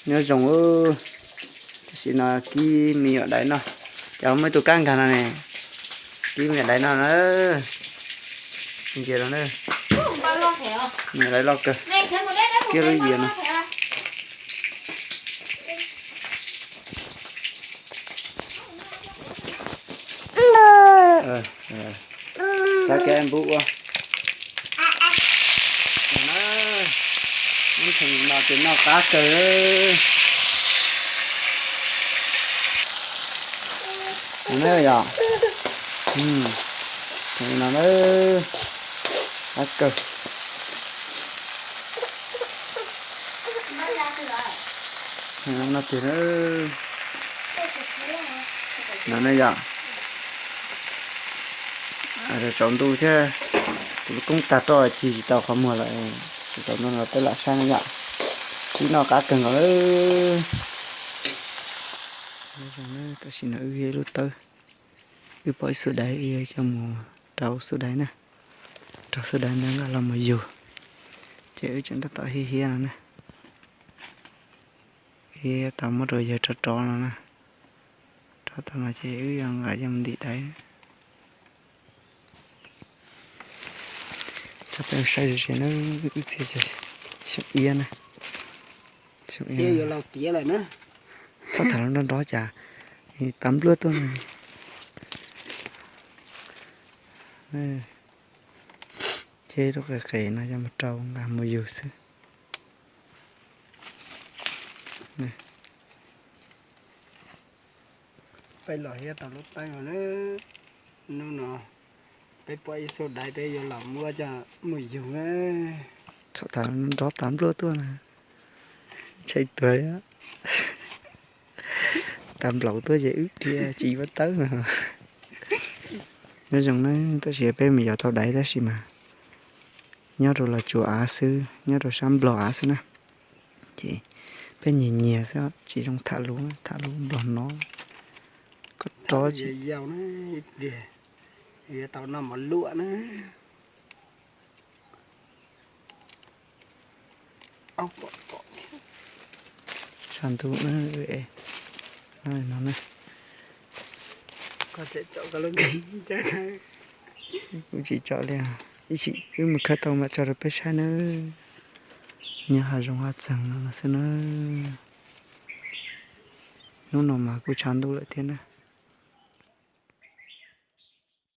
Nyob zoo, tam sim no kib me nyuam daiv noj. Cov muaj ib tug kab nkag no ne, kib me nyuam daiv noj na. Ntsia rau na, me nyuam daiv loj kawg, kib lub yias no. Tab kev npub ua. Muab theem no ces noj qab kawg. Na yom, theem no na, qab kawg. No tiag na, no na yom. Tsaus ntuj thiab, tus lub koob tag roj cig tsis tau qhov muag lawm, tsaus ntuj no peb lam saib na yom. Kib noj qab kawg nkaus lawm. Tam sim no wb yog ib lub tawb, wb pom ib xub daiv wb yuav coj mus rau xub daiv na, rau xub daiv ntawd nqa los mus yug, ces wb tseem tab tom hiab hiab no na. Hiab tau muab rau yawg rov rov no na, rov tau no ces wb yuav nqa coj mus ntim daiv. Tso peb saib ze ze na, wb txiav xyoob iab na, xyoob iab. Txhob tham lus nrov nrov cas, tas npluaj tuaj no. Ces lub qe qe no yog mus rau nqa mus yug xwb. Peb los hiab tau lub teeb no na. Hnub no peb pom ib xub daiv peb yuav los muab coj mus yug na. Txhob tham nrov tas npluaj tuaj na, ntshai tuag li. Tas nplaum tuaj ces wb dhia tsis muaj tawb no. Nyob zoo na, tab sis peb mus yos tau daiv tab sis mas nyob rau Los Tsuas av xwb, nyob rau sab Nplog av xwb na. Ces peb nyias nyias xwb tsis zoo tham lus, tham lus Nplog no. Koj rov tsis yau na, ib pliag yuav tau noj mov luaj na. Tshav ntuj na, no na. Kuv tsis tsom li, ib chim wb mus khawb tau mam tso rau peb saib na. Nyob hav zoov hav txeeg no xwb na. Hnub no mas kuj tshav ntuj lawm thiab na.